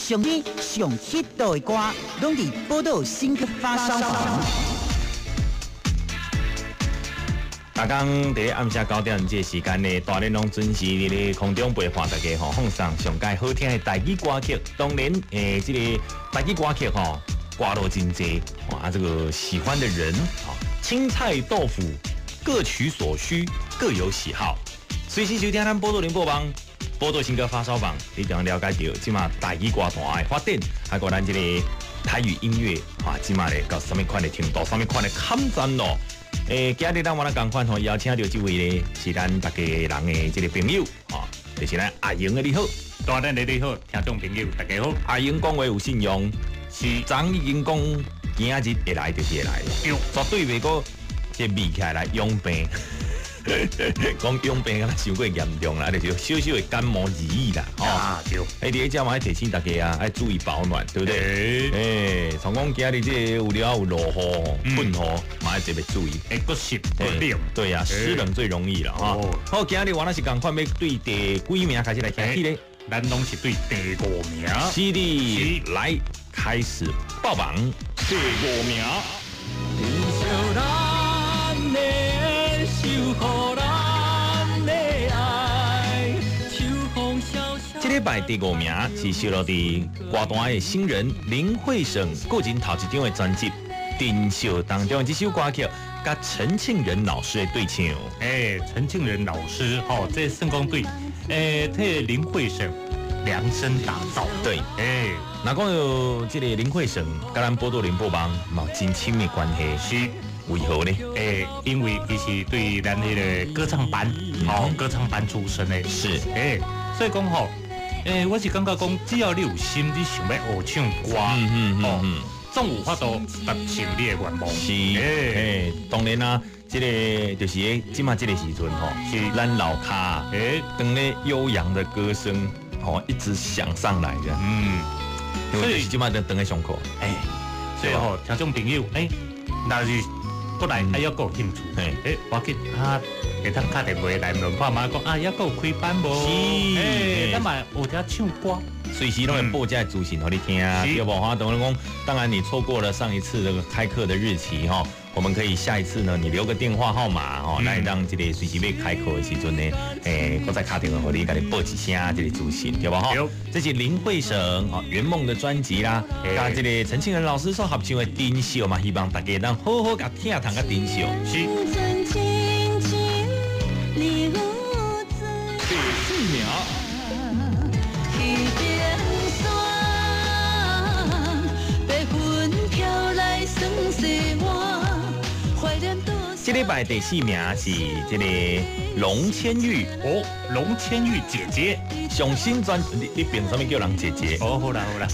上新上 hit 的歌，攏佇寶島新歌發燒榜。逐工佇咧暗時9點這個時間呢，大連攏準時佇咧空中陪伴大家吼，放送上佳好聽的台語歌曲。當然，這個台語歌曲吼，歌路真濟，哇，這個喜歡的人啊，青菜豆腐各取所需，各有喜好。隨時收聽咱寶島聯播網，寶島新歌發燒榜，你就能了解到這馬台語歌壇的發展，還有咱這個台語音樂啊，這馬咧到啥物款的程度，啥物款的坎站咯。今日咱我來仝款吼，邀請到這位咧，是咱逐家人的這個朋友，吼，就是咱阿英的你好。大家你好，聽眾朋友大家好。阿英講話有信用，是。昨已經講今仔日會來就是會來，對，絕對袂閣這味起來養病。講養病敢若傷過嚴重啦，就是小小的感冒而已啦。啊，對。佇咧遮嘛愛提醒大家啊，愛注意保暖，對不對？像講今日這個有了有落雨、噴雨，嘛愛特別注意。閣濕閣冷。對啊，濕冷最容易啦。好，今日我若是仝款欲對第幾名開始來聽起咧？咱攏是對第五名。是的，來開始報榜。第五名。這禮拜第五名是收錄佇歌壇的新人林慧省個人頭一張的專輯《珍惜》當中的這首歌曲，佮陳慶仁老師的對唱。陳慶仁老師，吼，這算講對，替林慧省量身打造。對，若講到這個林慧省，佮咱寶島聯播網嘛真親密關係。是。為何呢？因為伊是對咱彼個歌唱班，歌唱班出身的。是。所以講吼，我是感覺講，只要你有心，你想欲學唱歌，總有法度達成你的願望。是。當然啦，這個就是咧，這馬這個時陣吼，是咱樓跤，當咧悠揚的歌聲，吼，一直響上來的。所以這馬在當咧上課。所以吼，聽眾朋友，若是過來，還猶閣有興趣，我去啊，會當敲電話來問看覓講啊，猶閣有開班無？是，咱嘛學遮唱歌，隨時攏會報這資訊予你聽，對無？哈，等於講，當然你錯過了上一次這個開課的日期哈，我們可以下一次呢，你留個電話號碼吼，來讓這個隨時欲開課的時陣呢，閣再敲電話予你，共你報一聲這個資訊，對無？哈，這是林慧省哦圓夢的專輯啦，佮這個陳慶仁老師所合唱的《珍惜》嘛，希望大家能好好共聽聽佮珍惜。是。第四名。這禮拜第四名是這個龍千玉哦，龍千玉姐姐上新專，你憑啥物叫人姐姐？哦，好啦好啦，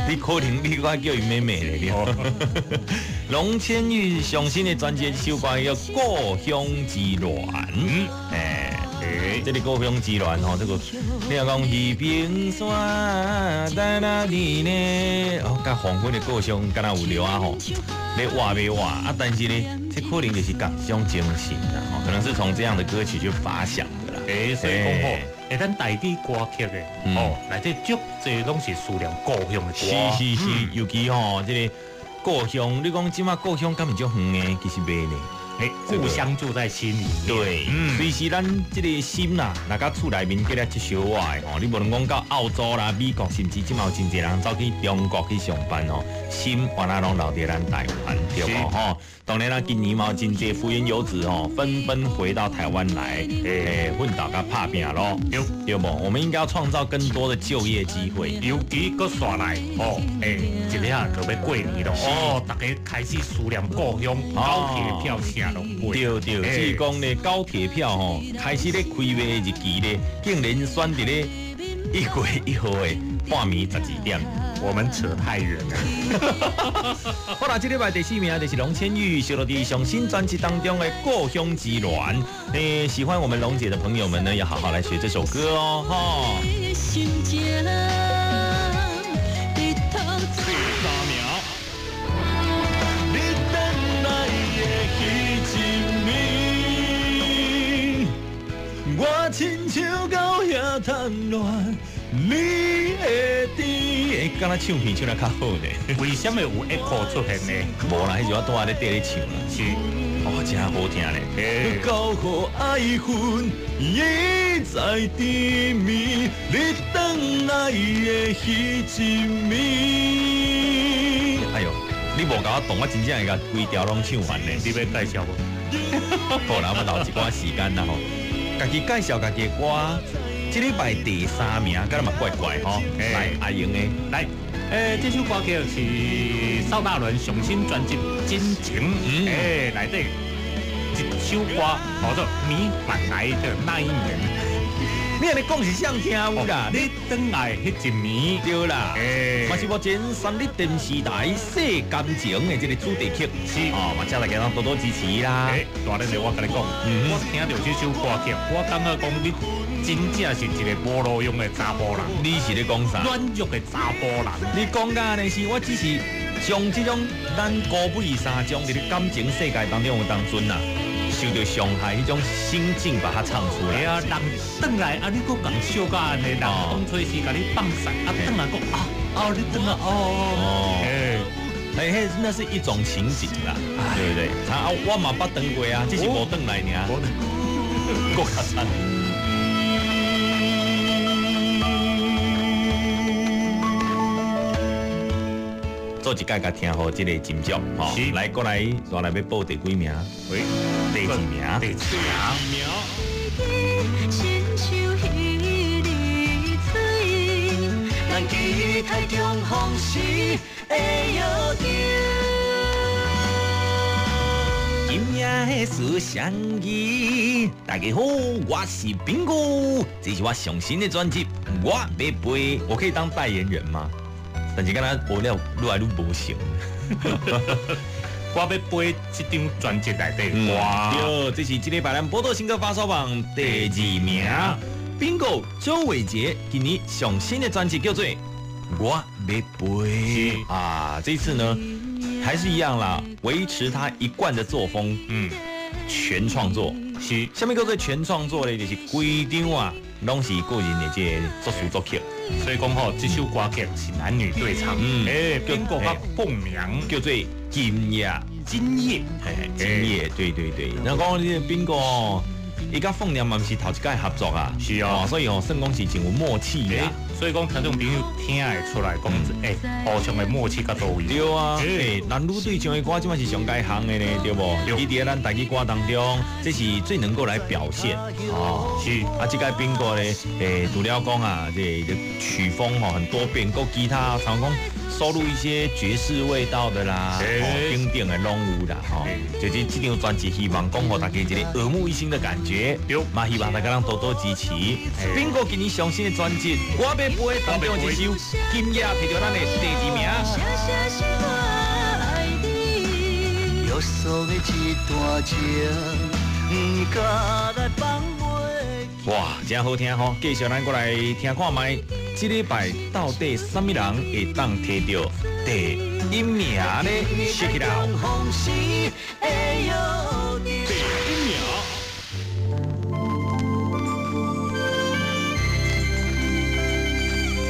你可能你我叫伊妹妹咧。龍千玉上新的專輯這首歌叫《故鄉之戀》。這個故鄉之戀吼，這個你若講彼冰山在哪裡呢？哦，佮黃昏的故鄉敢若有了啊吼，咧活袂活啊？但是呢，這可能就是仝一種精神啦，吼，可能是從這樣的歌曲去發想的啦。所以講吼，咱台語歌曲的，哦，內底足濟攏是思念故鄉的歌。是是是，尤其吼，這個故鄉，你講這馬故鄉敢是足遠的？其實袂呢。故鄉就在心裡。對，隨時咱這個心啦，若佮厝內面隔了一小仔的吼，你無論講到澳洲啦、美國，甚至這馬有真濟人走去中國去上班吼，心原來攏留佇咱台灣，對無吼？當然啦，今年嘛有真濟福原遊子吼，紛紛回到台灣來，奮鬥佮拍拚咯，對無？我們應該要創造更多的就業機會，尤其閣煞來吼，一下就欲過年咯，哦，大家開始思念故鄉，高鐵票啥攏買。對對，只是講咧高鐵票吼，開始咧開賣的日期咧，竟然選佇咧1月1號的半暝12點。我們扯太遠了。好啦，這禮拜第四名就是龍千玉收錄佇上新專輯當中的《故鄉之戀》。喜歡我們龍姐的朋友們呢，要好好來學這首歌哦，哈。第三名。你等來的彼一暝，我親像狗遐貪戀。你會佇會敢若唱片唱得較好呢？為什麼有 echo 出現呢？無啦，彼時我拄仔咧綴咧唱啦。是，哦，真好聽咧。交予愛恨一再甜蜜，你轉來的彼一暝。哎喲，你無共我動，我真正會共規條攏唱完呢。你欲介紹無？好啦，我留一寡時間啦吼，家己介紹家己的歌。這禮拜第三名，敢若嘛怪怪吼。來，阿英的，來，這首歌曲是邵大倫上新專輯《真情》內底一首歌，叫做《你返來的那一年》。你按呢講是啥聽有啦？你轉來彼一暝，對啦。嘛是目前三立電視台《細感情》的這個主題曲，是哦，嘛請大家多多支持啦。大恁的我共你講，我聽著這首歌曲，我感覺講你真正是一個無路用的查埔人。你是咧講啥？軟弱的查埔人。你講甲按呢是，我只是將這種咱孤不離三將佇咧感情世界當中的當陣啊，受著傷害彼種心境，把它唱出來。對啊，人轉來啊，你閣共笑甲按呢，人當初是共你放散，啊轉來閣啊啊，你轉來哦。嘿嘿，那是一種情景啦，對不對？啊，我嘛捌轉過啊，只是無轉來爾。閣較慘。做一擺共聽好這個音樂，吼，來過來，煞來欲報第幾名？喂，第二名。第二名。今夜的思想语，大家好，我是賓哥，這是我上新的專輯，我欲飛，我可以當代言人嗎？但是敢若無了，愈來愈無成。我欲飛這張專輯內底歌。對，這是這禮拜咱寶島新歌發燒榜第二名，賓哥周偉傑今年上新的專輯叫做《我欲飛》啊，這次呢還是一樣啦，維持他一貫的作風，全創作。是，啥物叫做全創作咧？就是規張啊，攏是個人的這個作詞作曲。所以講吼，這首歌曲是男女對唱，賓哥佮鳳娘叫做今夜，今夜，今夜，對對對。那講這個賓哥哦，伊佮鳳娘嘛毋是頭一擺合作啊，是啊，所以哦，算講是真有默契啊。所以講聽眾朋友聽會出來講，互相的默契較到位。對啊，男女對唱的歌這擺是上佳行的呢，對無？伊佇咱台語歌當中，這是最能夠來表現哦。是啊，這個賓哥咧，除了講啊，這個曲風吼很多變，閣其他像講收錄一些爵士味道的啦，等等的攏有啦，吼。就是這張專輯，希望講予大家一個耳目一新的感覺，對，嘛希望大家攏多多支持。賓哥今年上新的專輯，我欲飛當中一首《今夜》摕著咱的第二名。哇，真好聽吼！繼續咱過來聽看覓，這禮拜到底啥物人會當摕著第一名呢？Check it out。第一名。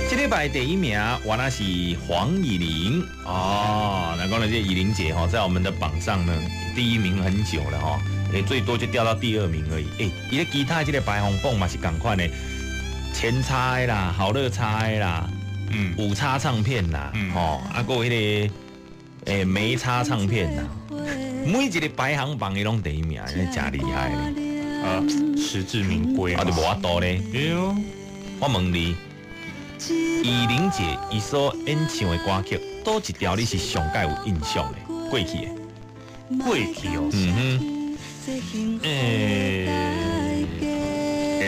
這禮拜第一名，原來是黃以玲哦。那講了這以玲姐吼，在我們的榜上呢，第一名很久了吼，最多就掉到第二名而已。伊咧其他這個排行榜嘛是仝款的，前叉的啦，好樂叉的啦，五叉唱片啦，吼，啊，閣有彼個梅叉唱片啦，每一個排行榜伊攏第一名，真厲害咧。啊，實至名歸啊，就無法度咧。對哦，我問你。以玲姐伊所演唱的歌曲，佗一條你是上蓋有印象的？過去的，過去哦。嗯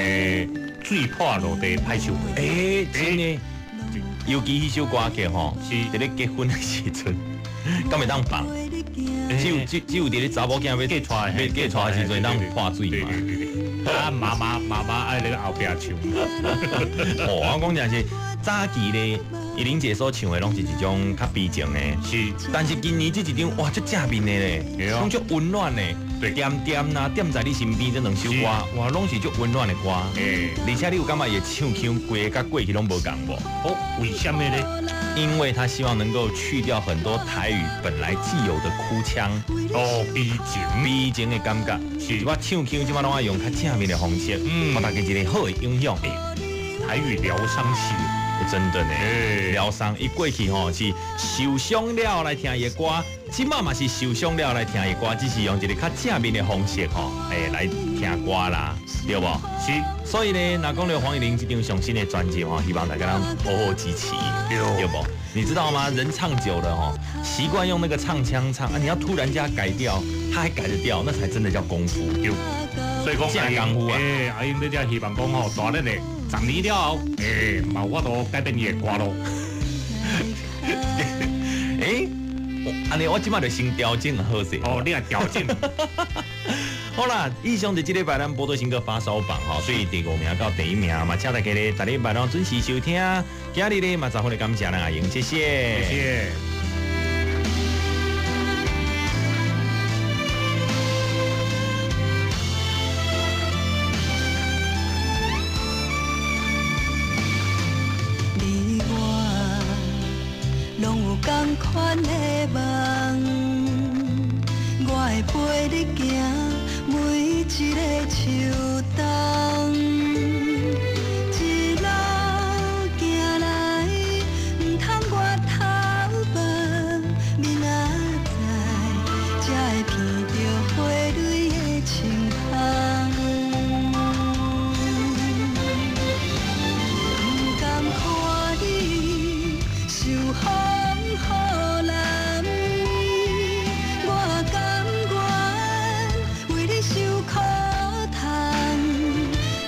哼，水破落地歹受會。真的，尤其彼首歌曲吼，是佇咧結婚的時陣，敢會當放？只有佇咧查某囝欲嫁娶欲嫁娶的時陣當破水嘛。啊，媽媽愛咧後壁唱。哦，我講真是早期咧，以玲姐所唱的攏是一種較悲情的，是。但是今年這一張，哇，足正面的咧，攏足溫暖的。恬恬啦，踮在你身邊這兩首歌，哇，攏是足溫暖的歌。而且你有感覺伊的唱腔規個佮過去攏無仝無？哦，為啥物咧？因為他希望能夠去掉很多台語本來既有的哭腔。哦，悲情，悲情的感覺。是我唱腔這擺攏愛用較正面的方式，予大家一個好的影響。台語療傷是真的呢，療傷伊過去吼是受傷了來聽伊的歌，這擺嘛是受傷了來聽伊的歌，只是用一個較正面的方式吼，來聽歌啦，對無？是，所以呢，若講著黃乙玲這張上新的專輯吼，希望大家攏好好支持，對無？你知道嗎？人唱久了吼，習慣用那個唱腔唱啊，你要突然間改掉，他還改得掉，那才真的叫功夫。對，所以講真功夫啊！阿英你這希望講吼，大日的10年了後，嘛有法度改變伊的歌路。按呢我這擺就先調整好勢。哦，你來調整。好啦，以上就這禮拜咱寶島新歌發燒榜吼，所以第五名到第一名嘛，請大家咧，逐禮拜攏準時收聽。今日咧嘛，十分的感謝咱阿英，謝謝。謝謝。你我攏有仝款的夢，我會陪你行每一個秋冬，一路行來，毋通回頭望，明仔載才會闻著花蕊的清香。不甘看你受风雨淋，我甘愿为你受苦叹，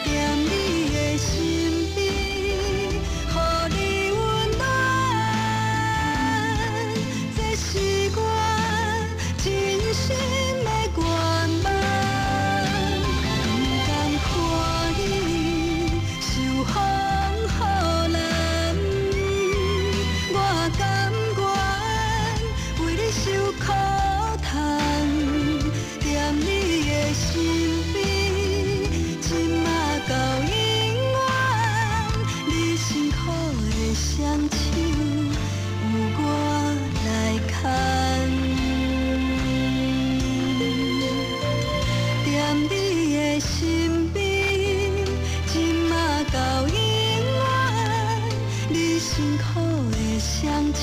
踮你的身邊，予你溫暖，這是我真心的願望。不甘看你受風雨淋，我甘願為你受苦嘆，踮你的身邊，這馬到永遠，你辛苦的雙手有我來牽。踮你的身邊，這馬到永遠，你辛苦的雙手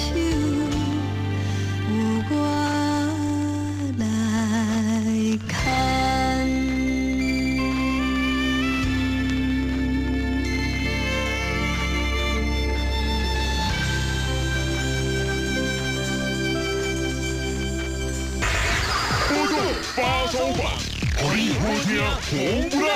有我來牽。波動發燒榜，予你好聽紅不讓。